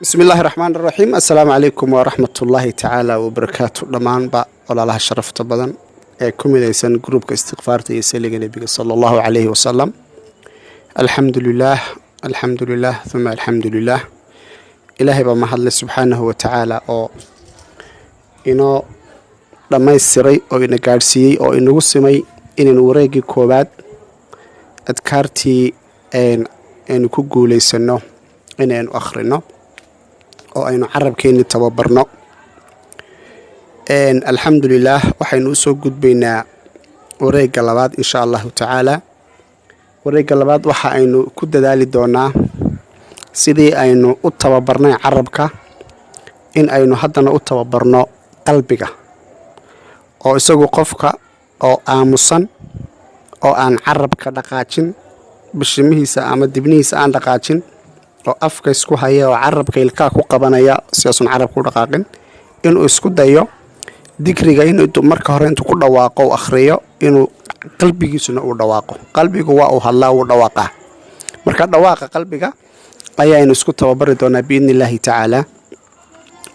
Bismi illaahi raxmaan raxiim. Assalaamu calaykum waraxmatullaahi tacaala wabarakaatu. Dhammaanba walaalaha sharafta badan ee ku midaysan gruubka istikfaarta iyo saliga nebiga sala allahu calayhi wasalam, alxamdu lilaah, alxamdu lilah, uma alxamdu lilah. Ilaahay baa mahadlay subxaanahu wa tacaala oo inoo dhammaystiray oo ina gaadhsiiyey oo inagu simay inaynu wareeggii koowaad adkaartii aynu ku guulaysanno, inaynu akhrino oo aynu carabkeenni tababarno. Alxamdu lilaah. Waxaynu usoo gudbaynaa wareegga labaad, insha allahu tacaala. Wareegga labaad waxa aynu ku dadaali doonaa sidii aynu u tababarnay carabka in aynu haddana u tababarno qalbiga, oo isagu qofka oo aamusan oo aan carabka dhaqaajin, bishimihiisa ama dibnihiisa aan dhaqaajin, oo afka isku haya oo carabka ilkaa ku qabanaya, sidaasun carabka u dhaqaaqin, inuu isku dayo dikriga inuu marka hore intuu ku dhawaaqo u akhriyo, inuu qalbigiisuna uu dhawaaqo. Qalbigu waa uu hadlaa, wuu dhawaaqaa. Marka dhawaaqa qalbiga ayaaynu isku tababari doonaa biidni illaahi tacaala.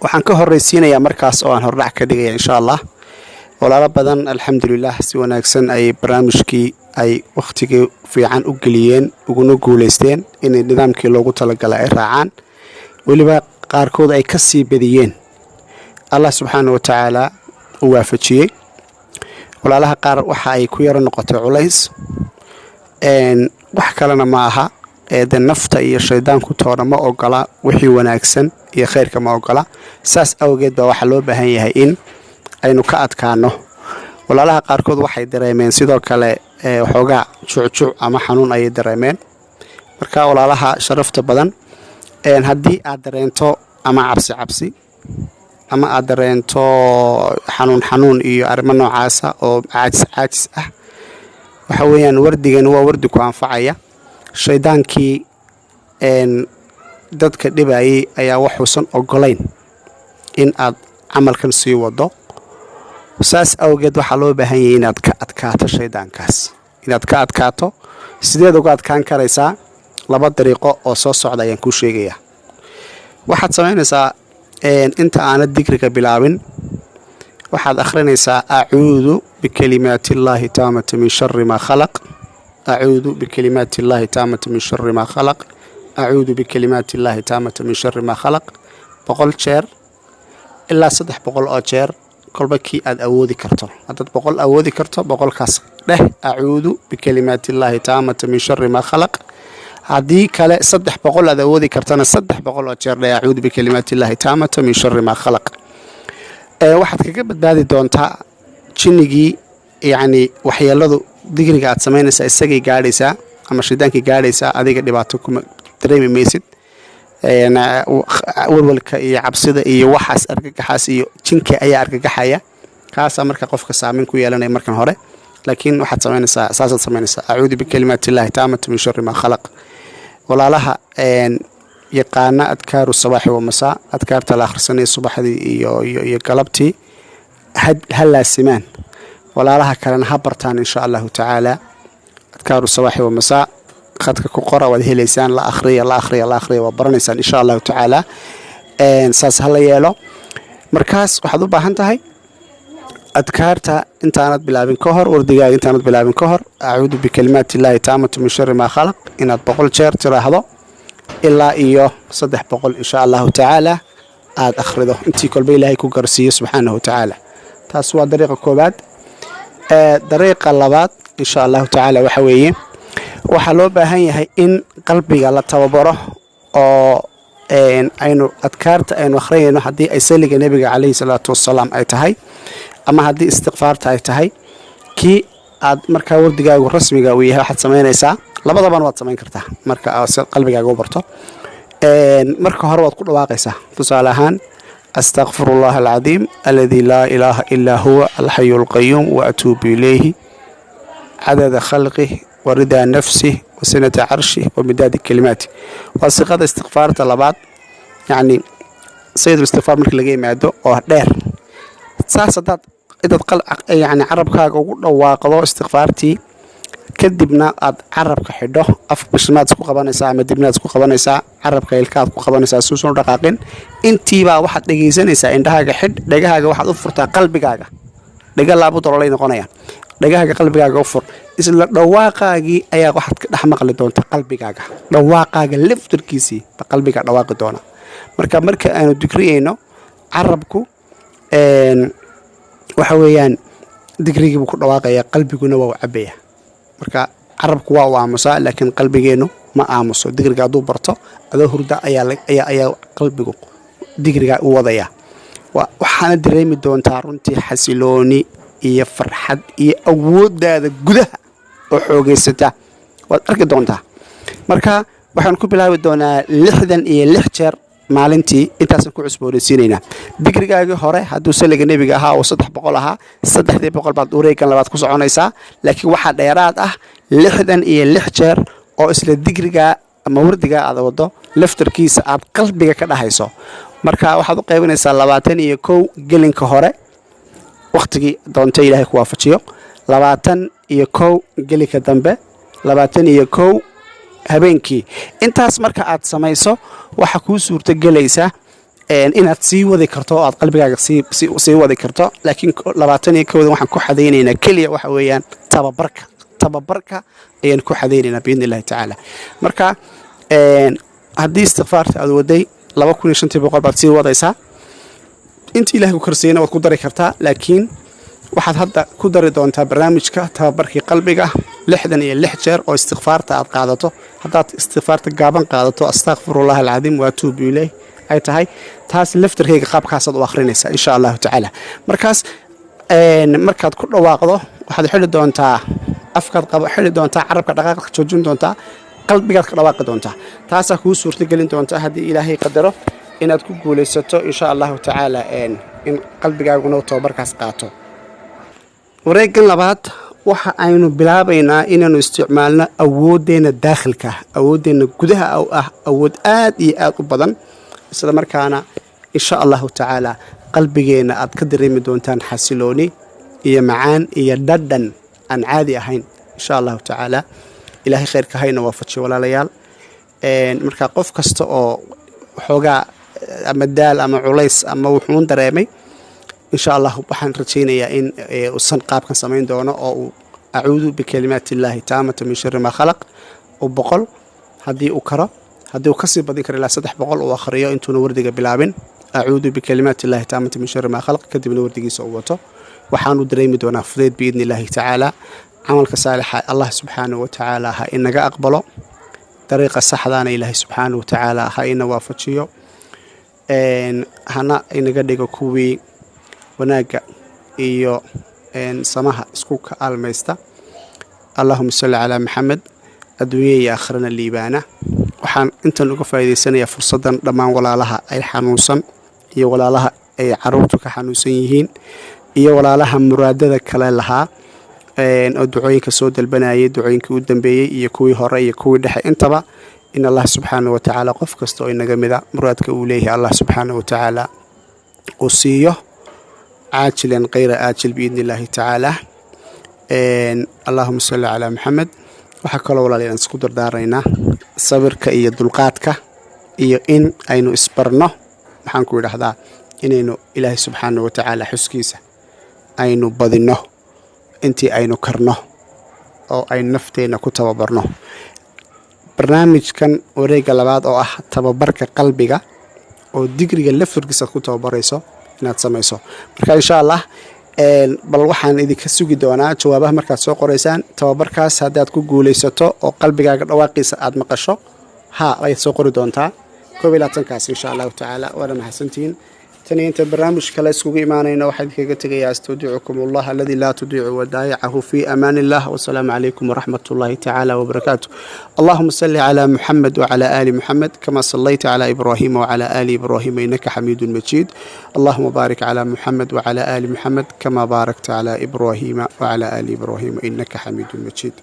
Waxaan ka horreysiinayaa markaas oo aan hordhac ka dhigaya, insha Allah, walaalo badan, alxamdulilah, si wanaagsan ay barnaamijkii ay wakhtigii fiican u geliyeen, uguna guulaysteen inay nidaamkii loogu talagalay ay raacaan, weliba qaarkood ay ka sii badiyeen. Allah subxaana wa tacaala u waafajiyey. Walaalaha qaar waxa ay ku yaro noqotay culays, wax kalena ma aha ee de nafta iyo shaydaanku toona ma ogola wixii wanaagsan iyo khayrka ma ogola. Saas awgeed baa waxaa loo baahan yahay in aynu ka adkaano. Walaalaha qaarkood waxay dareemeen sidoo kale waxoogaa jucjuc ama xanuun ayay dareemeen. Marka walaalaha sharafta badan, haddii aad dareento ama cabsi cabsi ama aad dareento xanuun xanuun iyo arrimo noocaasa oo caajis caajis ah, waxa weeyaan wardigan waa wardi ku anfacaya. Shaydaankii dadka dhibayay ayaa waxuusan ogolayn in aad camalkan sii wado. Saas awgeed waxaa loo baahan yahay inaad ka adkaato shaydaankaas. Inaad ka adkaato sideed uga adkaan karaysaa? Laba dariiqo oo soo socda ayaan kuu sheegayaa. Waxaad samaynaysaa, inta aanad dikriga bilaabin, waxaad akhrinaysaa "Acuudu bikalimaati illaahi taamati min shari maa khalaq, acuudu bikalimaati illaahi taamati min shari maa khalaq, acuudu bikalimaati illaahi taamati min shari maa khalaq" 100 jeer ilaa 300 oo jeer, kolba kii aad awoodi karto. Haddaad 100 awoodi karto, 100kaas dheh, "Acuudu bikalimaati illaahi taamati min shari maa khalaq". Haddii kale 300 aad awoodi kartana, 300 oo jeer dheh, "Acuudu bikalimaati illaahi taamata min shari maa khalaq". Waxaad kaga badbaadi doontaa jinnigii. Yacni waxyeeladu digriga aad samaynaysaa isagay gaadhaysaa ama shaydaankay gaadhaysaa, adiga dhibaato kuma dareemi maysid. Walwalka iyo cabsida iyo waxaas argagaxaas iyo jinka ayaa argagaxaya, kaasaa marka qofka saameyn ku yeelanaya markan hore. Laakiin waxaad samaynaysaa, saasaad samaynaysaa, "Acuudu bikalimaati illaahi taamata min shari maa khalaq". Walaalaha yaqaana adkaaru sabaaxi wa masaa, adkaarta la akhrisanaya subaxdii iyo galabtii, ha laasimaan. Walaalaha kalena ha bartaan, insha allahu tacaala. Adkaaru sabaaxi wa masaa khadka ku qora, waad helaysaan. La akhriya, la akhriya, la akhriya, waad baranaysaan, insha allahu tacaala. Saas ha la yeelo. Markaas waxaad u baahan tahay adkaarta intaanad bilaabin ka hor, wardigaaga intaanad bilaabin ka hor, "Acuudu bikalimaati illaahi taamatu min shari maa khalaq" inaad 100 jeer tiraahdo ilaa iyo 300, insha allahu tacaala, aad akhrido intii kolba Ilaahay ku garsiiyo subxaanahu wa tacaala. Taas waa dariiqa koowaad. Dariiqa labaad, insha allahu tacaala, waxa weeye waxaa loo baahan yahay in qalbiga la tababaro oo aynu adkaarta aynu akhriyayno, haddii ay saliga nebiga calayhi salaatu wasalaam ay tahay ama haddii istikfaarta ay tahay, kii aad markaa wardigaagu rasmiga uu yahay, waxaad samaynaysaa, labadabana waad samayn kartaa. Marka aad si qalbigaaga u barto, marka hore waad ku dhawaaqaysaa. Tusaale ahaan, "Astaqfiru allaha alcadiim aladi laa ilaaha ilaa huwa alxayu alqayuum wa atuubu ilayhi, cadada khalqih wa ridaa nafsih wa sinata carshih wa midaadi kalimaatih". Waa siqada istikfaarta labaad, yacni sayidul istikfaar marka laga yimaado oo dheer. Saas haddaad intaad yani carabkaaga ugu dhawaaqdo istikfaartii. Kadibna aad carabka xidho, af bishimaad isku qabanaysaa ama dibnaad isku qabanaysaa, carabka ilkaad ku qabanaysaa suusan u dhaqaaqin. Intiibaa waxaad dhegaysanaysaa. Indhahaaga xidh, dhegahaaga waxaad u furtaa qalbigaaga. Dhega laabu dololay noqonayaan. Dhegahaaga qalbigaaga u fur. Isla dhawaaqaagii ayaa waxaad ka dhex maqli doontaa qalbigaaga. Dhawaaqaaga laftarkiisii ba qalbiga dhawaaqi doona. Marka aanu digriyeyno, carabku waxa weeyaan digrigii buu ku dhawaaqaya, qalbiguna waa u cabaya. Marka carabku waa uu aamusaa, laakiin qalbigeennu ma aamuso. Digriga hadduu barto, adoo hurda ayaa qalbigu digriga u wadaya. Waxaana dareemi doontaa runtii xasilooni iyo farxad iyo awooddaada gudaha oo xoogeysata waad arki doontaa. Marka waxaan ku bilaabi doonaa 66 jeer maalintii. Intaasaan ku cusboonaysiinaynaa. Digrigaagii hore hadduu saliga nebiga ahaa oo 300 ahaa, 300 baad wareegan labaad ku soconaysaa, laakiin waxaa dheeraad ah 66 jeer oo isla digrigaa ama wardigaa aad wado laftarkiisa aad qalbiga ka dhahayso. Marka waxaad u qaybinaysaa 21 gelinka hore, wakhtigii doonta Ilaahay ku waafajiyo, 21 gelinka dambe, 21 habeenkii. Intaas marka aad samayso, waxaa kuu suurto gelaysa inaad sii wadi karto oo aad qalbigaaga sii wadi karto. Laakiin 21-da waxaan ku xadaynaynaa keliya waxa weeyaan tababarka. Tababarka ayaan ku xadaynaynaa biidni Illahi tacaala. Marka haddii istikfaarta aad waday 2500 baad sii wadaysaa. Inta Ilahay ku karsiiyana waad ku dari kartaa, laakiin waxaad hadda ku dari doontaa barnaamijka tababarkii qalbiga, 66 jeer oo istikfaarta aad qaadato. Haddaad istikfaarta gaaban qaadato, astakfirullah alcadiim wa atuubu ileyh ay tahay, taas laftarkayga qaabkaasaad u akhrinaysaa insha Allahu tacaala. Markaas markaad ku dhawaaqdo, waxaad xidhi doontaa afkaad xidhi doontaa, carabka dhaqaaqa joojin doontaa, qalbigaad ka dhawaaqi doontaa. Taasaa kuu suurtagelin doontaa, haddii Ilaahay qadaro, inaad ku guulaysato insha Allahu tacaala, in qalbigaaguna tababarkaas qaato. Wareegan labaad waxa aynu bilaabaynaa inaanu isticmaalno awooddeenna daakhilka, awooddeenna gudaha oo ah awood aad iyo aad u badan, isla markaana insha Allahu tacaala qalbigeenna aad ka dareemi doontaan xasilooni iyo macaan iyo dhadhan aan caadi ahayn insha Allahu tacaala. Ilaahay khayrka hayna waafajiyo, walaalayaal. Marka qof kasta oo xoogaa ama daal ama culays ama wuxuun dareemay, insha Allah waxaan rajaynayaa in uusan qaabkan samayn doono oo uu acuudu bikalimaati illaahi taamata min shari maa khalaq uu 100 haddii uu karo, haddii uu kasii badin karo ilaa 300 uu akhriyo intuuna wardiga bilaabin, acuudu bikalimaati illahi taamata min shari maa khalaq, kadibna wardigiisa uu wato, waxaanu dareemi doonaa fudeyd biidni illaahi tacaala. Camalka saalixa Allah subxaanahu wa tacaala ha inaga aqbalo, dariiqa saxdaana Ilaahay subxaanahu wa tacaala ha ina waafajiyo, hana inaga dhigo kuwii wanaagga iyo samaha isku kaalmaysta. Allahuma salli calaa Maxamed. Adduunya iyo aakhirana liibaana. Waxaan intan uga faa'iidaysanayaa fursaddan dhammaan walaalaha ay xanuunsan iyo walaalaha ay caruurtu ka xanuunsan yihiin iyo walaalaha muraadada kale lahaa oo ducooyinka soo dalbanayay, ducooyinkii u dambeeyey iyo kuwii hore iyo kuwii dhexe intaba, in Allah subxaanahu wa tacaala qof kasta oo inaga mida muraadka uu leeyahay Allah subxaanahu wa tacaala uu siiyo caajilan kayra aajil biidni illaahi tacaala. Allahuma salli calaa Maxamed. Waxaa kaloo, walaalayaal, aan isku dardaaraynaa sabirka iyo dulqaadka iyo in aynu isbarno, maxaan ku idhahdaa, inaynu Ilaahay subxaanahu wa tacaala xuskiisa aynu badinno intii aynu karno oo aynu nafteenna ku tababarno. Barnaamijkan wareegga labaad oo ah tababarka qalbiga oo digriga lafturkiisa ku tababarayso inaad samayso. Marka insha Allah bal waxaan idinka sugi doonaa jawaabaha markaad soo qoraysaan. Tababarkaas haddaad ku guulaysato oo qalbigaaga dhawaaqiisa aad maqasho, ha ayaad soo qori doontaa 21-kaas insha Allahu tacaala. Waana mahadsantihiin. Tan iyo inta barnaamij kale iskugu imaanayno, waxaa idinkaga tegayaa astawdicukum Allah aladi laa tudiicu wadaa'icahu, fi amaan illah, wasalaamu calaykum waraxmat ullahi tacaala wabarakaatu. Allahuma salli calaa Muxamed wacala aali Muxamed kama sallayta calaa Ibraahima wacala aali Ibraahima innaka xamiidun majiid. Allahuma baarik calaa Muxamed wacala aali Muxamed kama baarakta calaa Ibraahima wacala aali Ibraahima innaka xamiidun majiid.